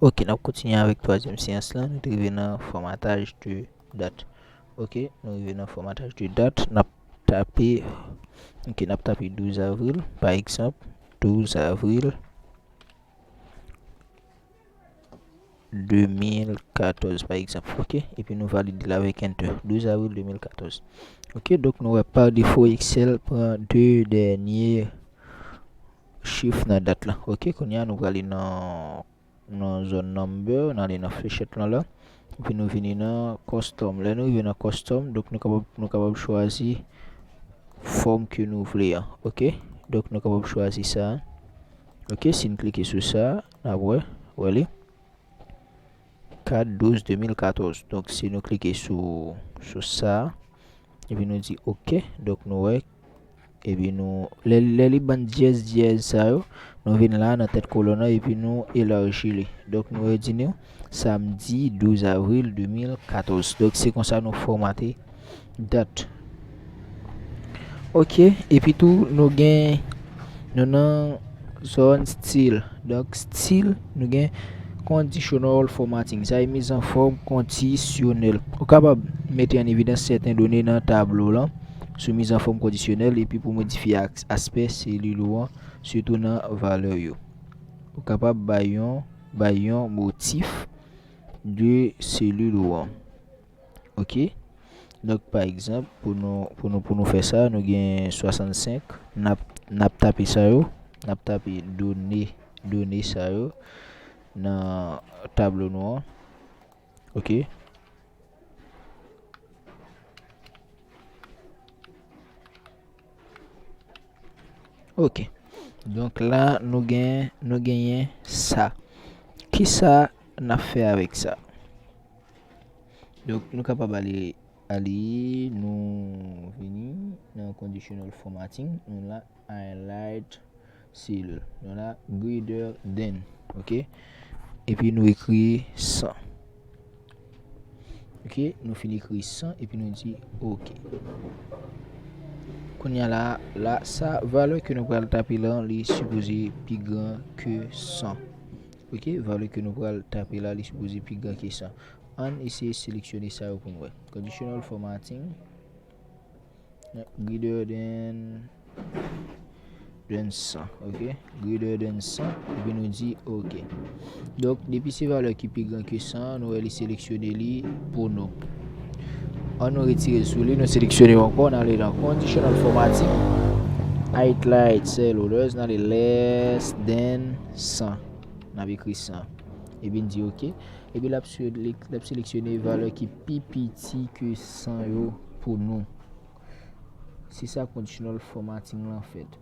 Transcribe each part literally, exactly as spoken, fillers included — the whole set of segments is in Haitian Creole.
Ok, n ap kontinye avèk twazyèm seyans lan. Nou te rive nan fòmataj de dat. Ok, nou rive nan fòmataj de dat. N ap tape, ok, n ap tape douz avril, pa egzanp, douz avril de mil katòz, pa egzanp, ok? Epi nou valide l avèk Enter. Douz avril de mil katòz. Ok, donk nou wè pa defo Excel pran de dènye chif nan dat la. Ok, kounye a nou prale nan, nan zòn number, n ale nan flechèt lan la. Epi nou vini nan custom. Lè nou rive nan custom, donk nou kapab, nou kapab chwazi fòm ke nou vle an. Ok, donk nou kapab chwazi sa. Ok, si n klike sou sa, n ap wè, wè li. Kat douz de mil katòz. Donk, si nou klike sou, sou sa, epi nou di ok, donk nou wè, epi nou, lè, lè li ban dyèz dyèz sa yo, nou vin la nan tèt kolòn nan, epi nou elaji li. Donk, nou wè di nou, samdi douz avril de mil katòz. Donk, se konsa nou fòmate dat. Ok, epi tou, nou gen, nou nan zòn stil. Donk, stil, nou gen conditional formatting. Sa e mizanfòm kondisyonèl. Ou kapab mete an evidans sèten done nan tablo lan sou mizanfòm kondisyonèl epi pou modifye as-, aspè selil ou an, sitou nan valè yo. Ou kapab bay yon, bay yon motif de selil ou an. Ok. Donk, pa egzanp, pou nou, pou nou, pou nou fè sa, nou gen swasannsenk, n ap, n ap tape sa yo, n ap tape done, done sa yo nan tablo nou an. Ok. Ok. Donk, la, nou gen, nou genyen sa. Kisa n ap fè avèk sa? Donk, nou kapab ale, ale, nou vini nan conditional formatting, nou la, highlight selil. Nou la, greater than, ok? Epi nou ekri san. Ok, nou fin ekri san, epi nou di ok. Kounye a la, la, sa, valè ke nou pral tape lan, li sipoze pi gran ke san. Ok, valè ke nou pral tape la, li sipoze pi gran ke san. Ann eseye seleksyone sa yo pou n wè. Conditional formatting. Greater than, than san, ok? Greater than san, epi nou di ok. Donk, depi se valè ki pi gran ke san, nou wè li seleksyone li pou nou. Ann nou retire l sou li, nou seleksyone l ankò, n ale nan conditional formatting, highlight selil others, n ale less than san. N ap ekri san. Epi n di ok. Epi l ap sele-, l ap seleksyone valè ki pi piti ke san yo pou nou. Se sa conditional formatting lan fèt.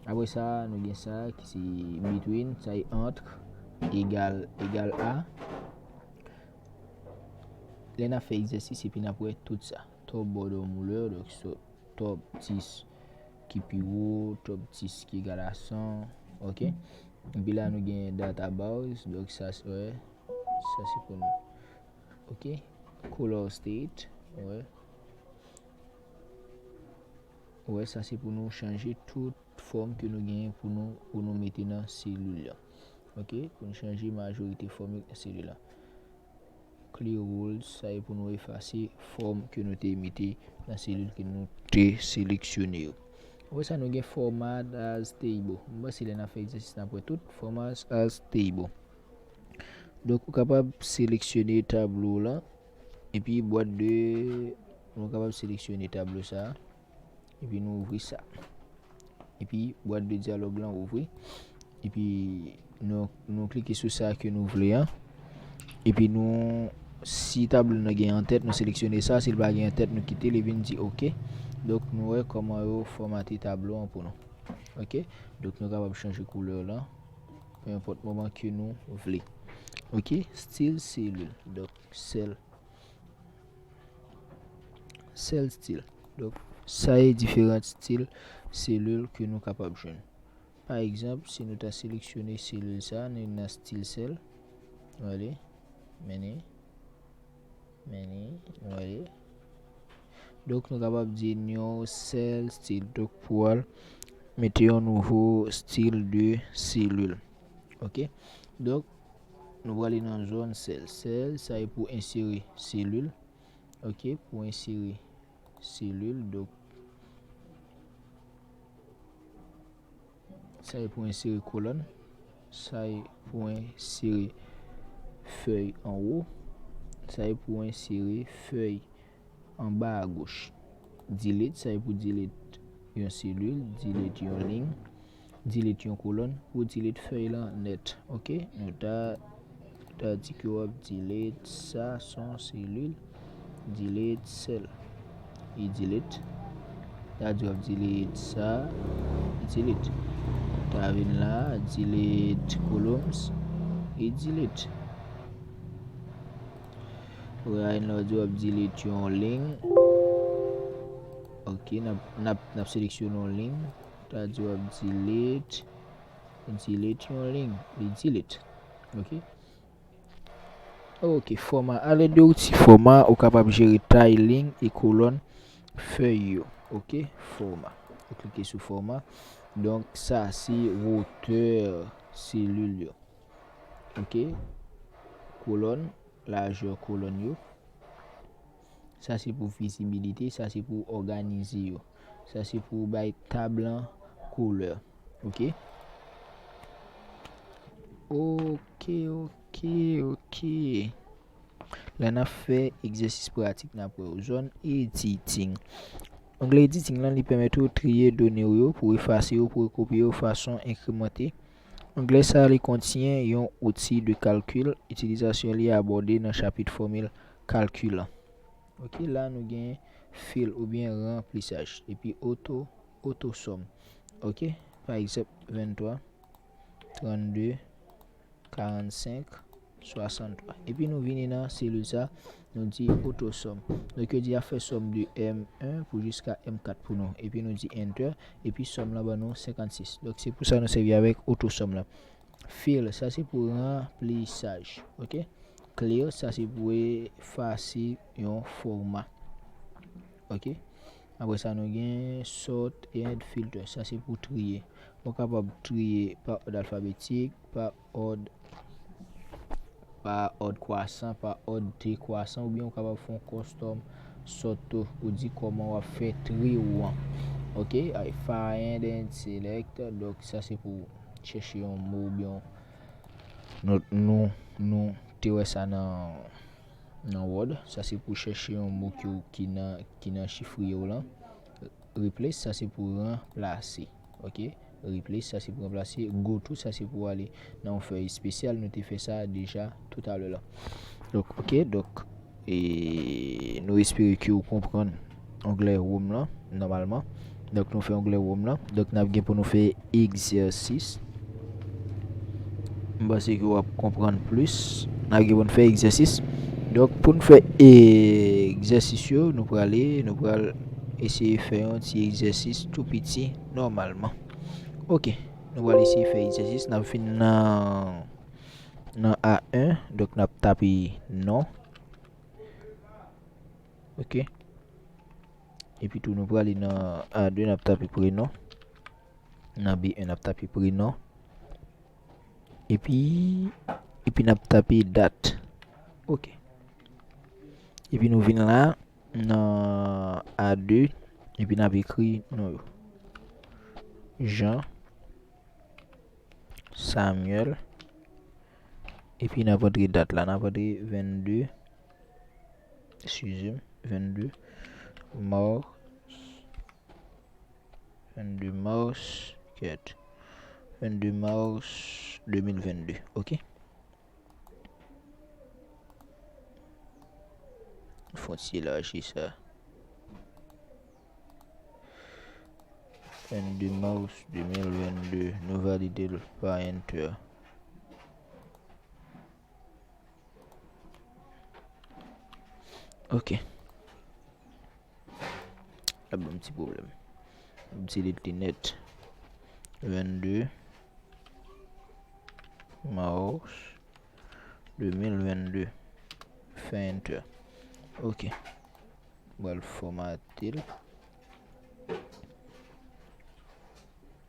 Apre sa, nou gen sa ki se between, sa e entre, egal, egal a. Lè n ap fè egzèsis, epi n ap wè tout sa. Top bottom ruler, donk so, top dis ki pi wo, top dis ki egal a san, ok? Epi la, nou gen data bars, donk sa se, wè, sa se pou nou. Ok, color state, wè. Wè, sa se pou nou chanje tout fòm ke nou genyen pou nou, pou nou mete nan selil la. Ok, pou nou chanje majorite fòm yo nan selil la. Clear rules, sa e pou nou efase fòm ke nou te mete nan selil ke nou te seleksyone yo. Apre sa, nou gen format as table. Mwen panse lè n ap fè egzèsis n ap wè tout, format as table. Donk, ou kapab seleksyone tablo w lan, epi bwat de, nou kapab seleksyone tablo sa a, epi nou ouvri sa. Epi bwat de dyalòg lan ouvri. Epi nou, nou klike sou sa ke nou vle an. Epi nou, si tablo nan gen antèt, nou seleksyone sa. Si l pa gen antèt, nou kite l epi n di ok. Donk, nou wè kòman yo fòmate tablo an pou nou. Ok? Donk, nou kapab chanje koulè lan, pe enpòt moman ke nou vle. Ok? Stil selil. Donk, sèl, sèl stil. Donk, sa e diferan stil selil ke nou kapab jwenn. Pa egzanp, si nou ta seleksyone selil sa, nou nan stil sèl. Wale, mennen, mennen, wale. Donk, nou kapab di new cell stil. Donk, pou al mete yon nouvo stil de selil. Ok? Donk, nou prale nan zòn sèl. Sèl, sa e pou ensere selil. Ok, pou ensere selil. Donk, sa e pou ensere kolòn. Sa e pou ensere fèy anwo. Sa e pou ensere fèy anba agoch. Delete, sa e pou delete yon selil, delete yon liy, delete yon kolòn, pou delete fèy lan nèt. Ok, nou ta, ta di ke w ap delete sa, se yon selil, delete sèl, e delete. Ta di w ap delete sa, e delete. Ta vin la, delete columns, e delete. Ou ka vin la, w di w ap delete yon liy. Ok, n ap, n ap, n ap seleksyone yon liy. Ta di w ap delete, delete yon liy. Li delete. Ok. Ok, fòma. Alèd de outi fòma, ou kapab jere tay liy e kolòn fèy yo. Ok, fòma. Ou klike sou fòma. Donk, sa se wotè selil yo. Ok, kolòn, lajè kolòn yo. Sa se pou vizibilite, sa se pou òganize yo. Sa se pou bay tab lan koulè. Ok. Ok, ok, ok. La n ap fè egzèsis pratik, n ap wè yo. Zòn editing. Onglè editing lan, li pèmèt ou triye done w yo, pou efase yo, pou rekopye yo fason enkremante. Onglè sa a, li kontyen yon outi de kalkil. Itilizasyon li abòde nan chapit fòmil kalkil lan. Ok, la nou gen fill oubyen ranplisaj. Epi oto, oto sòm. Ok, pa egzanp, venntwa, trannde, karannsenk, swasanntwa. Epi nou vini nan selil sa, nou di oto sòm. Donk, yo di ap fè sòm de M yen pou jiska M kat pou nou. Epi nou di enter, epi sòm lan ban nou senkannsis. Donk, se pou sa nou sèvi avèk oto sòm lan. Fill, sa se pou ranplisaj. Ok? Clear, sa se pou efase yon fòma. Ok? Apre sa, nou gen sort and filter. Sa se pou triye. Ou kapab triye pa òd alfabetik, pa òd, pa òd kwasan, pa òd dekwasan, oubyen ou kapab fè yon custom sort tou. Ou di kòman w ap fè tri ou an. Ok? Ay, find and select. Donk, sa se pou chèche yon mo oubyen yon, nou, nou, nou te wè sa nan, nan Word. Sa se pou chèche yon mo ki, ki nan, ki nan chifriye w lan. Replace, sa se pou ranplase. Ok? Replace, sa se pou ranplase. Go to, sa se pou ale nan yon fèy espesyal. Nou te fè sa deja toutalè la. Donk, ok, donk, e nou espere ke w konprann onglè Home lan, nòmalman. Donk, nou fè onglè Home lan. Donk, n ap gen pou nou fè egzèsis. M panse ke w ap konprann plis. N ap gen pou n fè egzèsis. Donk, pou n fè egzèsis yo, nou prale, nou pral eseye fè yon ti egzèsis tou piti, nòmalman. Ok, nou pral eseye fè egzèsis. N ap vin nan, nan A yen, donk n ap tape non. Ok. Epi tou, nou prale nan A de, n ap tape prenon. Nan B yen, n ap tape prenon. Epi, epi n ap tape dat. Ok. Epi nou vin la, nan A de, epi n ap ekri non yo. Jean Samuel. Epi n ap antre dat la, n ap antre vennde, eskize m, vennde mas, vennde mas, kèt, vennde mas de mil vennde, ok. Fon ti elaji sa. Vennde mas de mil vennde, nou valide l pa enter. Ok. Ap ban m ti pwoblèm. M delete li nèt. Vennde mas de mil vennde. Fè enter. Ok. M pral fòmate l.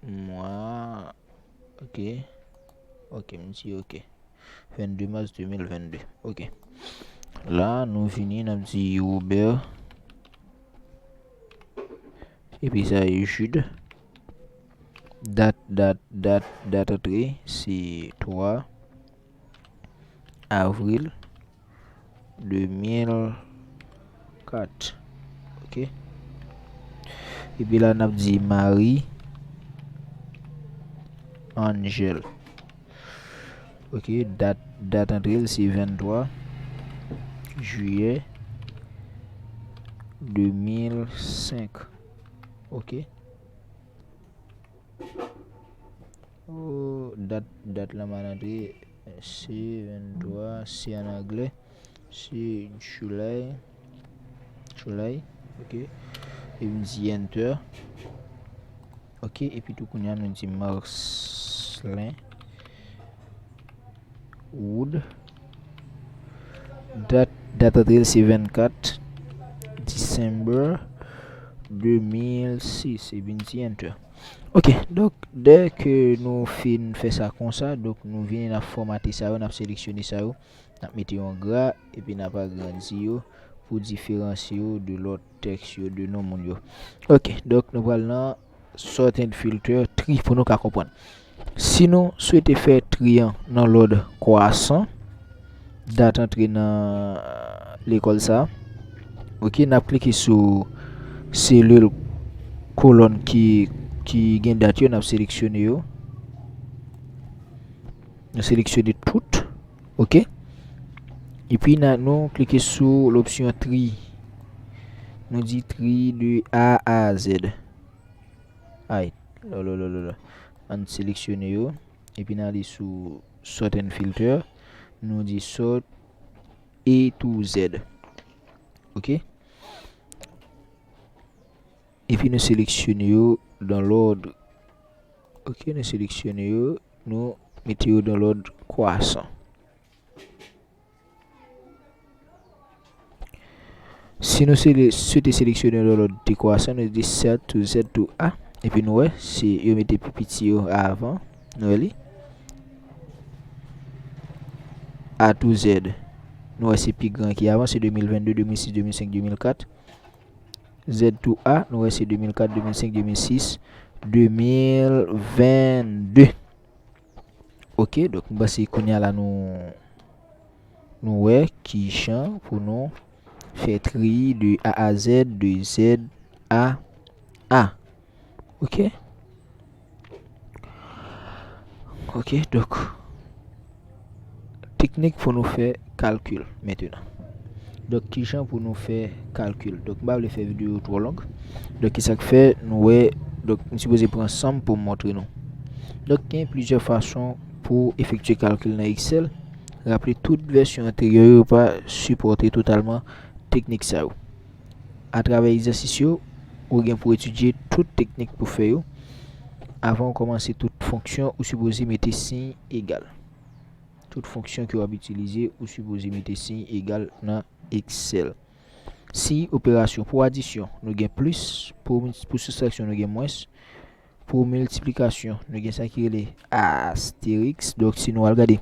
Mwa. Ok. Ok, m di ok. Vennde mas de mil vennde. Ok. La, nou vini, n ap di Robert. Epi sa e Jude. Dat, dat, dat, dat antre, se twa avril de mil kat. Ok. Epi la, n ap di Marie Angel. Ok, dat, dat antre l se venntwa jiyè de mil senk. Ok. Oh, dat, dat la mal antre, se venntwa, se an anglè, se July, July, ok. Epi m di enter. Ok, epi tou kounye a nou di Marcelin Wood. Dat, dat antre l se vennkat December de mil sis, epi n di enter. Ok, donk, dèke nou fin fè sa konsa, donk nou vini n ap fòmate sa yo, n ap seleksyone sa yo, n ap mete yon gra, epi n ap agrandi yo pou diferansye yo de lòt tèks yo, de non moun yo. Ok, donk nou pral nan sort and filter, tri pou nou ka konprann. Si nou swete fè tri an nan lòd kwasan, dat antre nan lekòl sa, ok, n ap klike sou selil kolòn ki, ki gen dat yo, n ap seleksyone yo. Nou seleksyone tout, ok. Epi n a, nou klike sou lopsyon tri. Nou di tri de A a Z. Ay, lò, lò, lò, lò, lò. Ann seleksyone yo. Epi n ale sou sort and filter. Nou di sort A to Z. Ok? Epi nou seleksyone yo dans l'ordre. Ok, nou seleksyone yo, nou mete yo dans l'ordre croissant. Si nou sele-, swete seleksyone dans l'ordre décroissant, nou di sort to Z to A. Epi nou wè, se yo mete pi piti yo avan. Nou wè li? A to Z. Nou wè se pi gran ki avan, se de mil vennde, de mil sis, de mil senk, de mil kat. Z to A, nou wè se de mil kat, de mil senk, de mil sis, de mil vennde. Ok, donk m panse kounye a la nou, nou wè kijan pou nou fè tri de A a Z, de Z a A. Ok? Ok, donk, teknik pou nou fè kalkil mentenan. Donk, kijan pou nou fè kalkil? Donk, m pa vle fè videyo twò long. Donk, ki sa k fè nou wè, donk, m sipoze pran san m pou m montre nou. Donk, gen plizyè fason pou efektye kalkil nan Excel. Raple, tout vèsyon anteryè yo pa sipòte totalman teknik sa yo. Atravè egzèsis yo, ou gen pou etidye tout teknik pou fè yo. Avan w kòmanse tout fonksyon, ou sipoze mete siy egal. Tout fonksyon ke w ap itilize, ou sipoze mete siy egal nan Excel. Siy operasyon, pou adisyon, nou gen plis, pou, pou sistraksyon, nou gen mwens, pou miltiplikasyon, nou gen sa ki rele asteriks. Donk, si nou al gade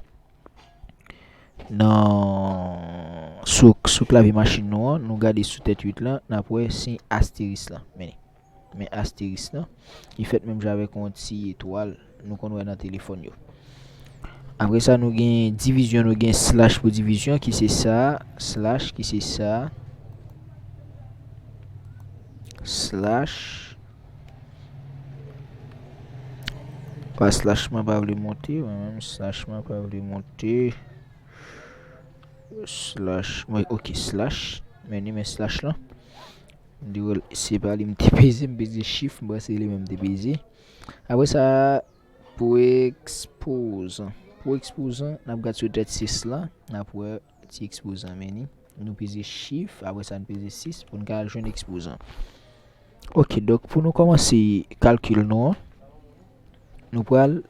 nan, sou, sou klavye machin nou an, nou gade sou tèt uit lan, n ap wè siy asteris lan. Men, men asteris lan, li fèt menm jan avèk yon ti etwal nou konn wè nan telefòn yo. Apre sa, nou gen divizyon, nou gen slash pou divizyon, ki se sa, slash, ki se sa, slash, pa slash mwen pa vle monte, mwen menm slash mwen pa vle monte. Slash, mwen, ok, slash. Men ni men slash lan. M di w, se pa li m te peze, m peze chif, m panse li menm m te peze. Apre sa, pou ekspozan. Pou ekspozan, n ap gad sou tèt sis lan, n ap wè ti ekspozan, men ni. Nou peze chif, apre sa n peze sis pou n ka al jwenn ekspozan. Ok, donk pou nou kòmanse kalkil nou an, nou pral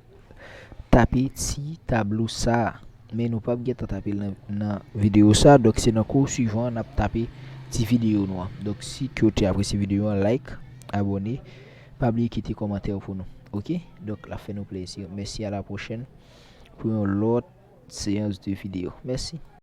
tape ti tablo sa a. Men nou p ap gentan tape l nan, nan videyo sa a, donk se nan kou swivan an n ap tape ti videyo nou an. Donk si ke w te apresye videyo an, like, abòne, pa bliye kite kòmantè w pou nou. Ok? Donk l ap fè nou plezi. Mèsi, a la pwochèn pou yon lòt seyans de videyo. Mèsi.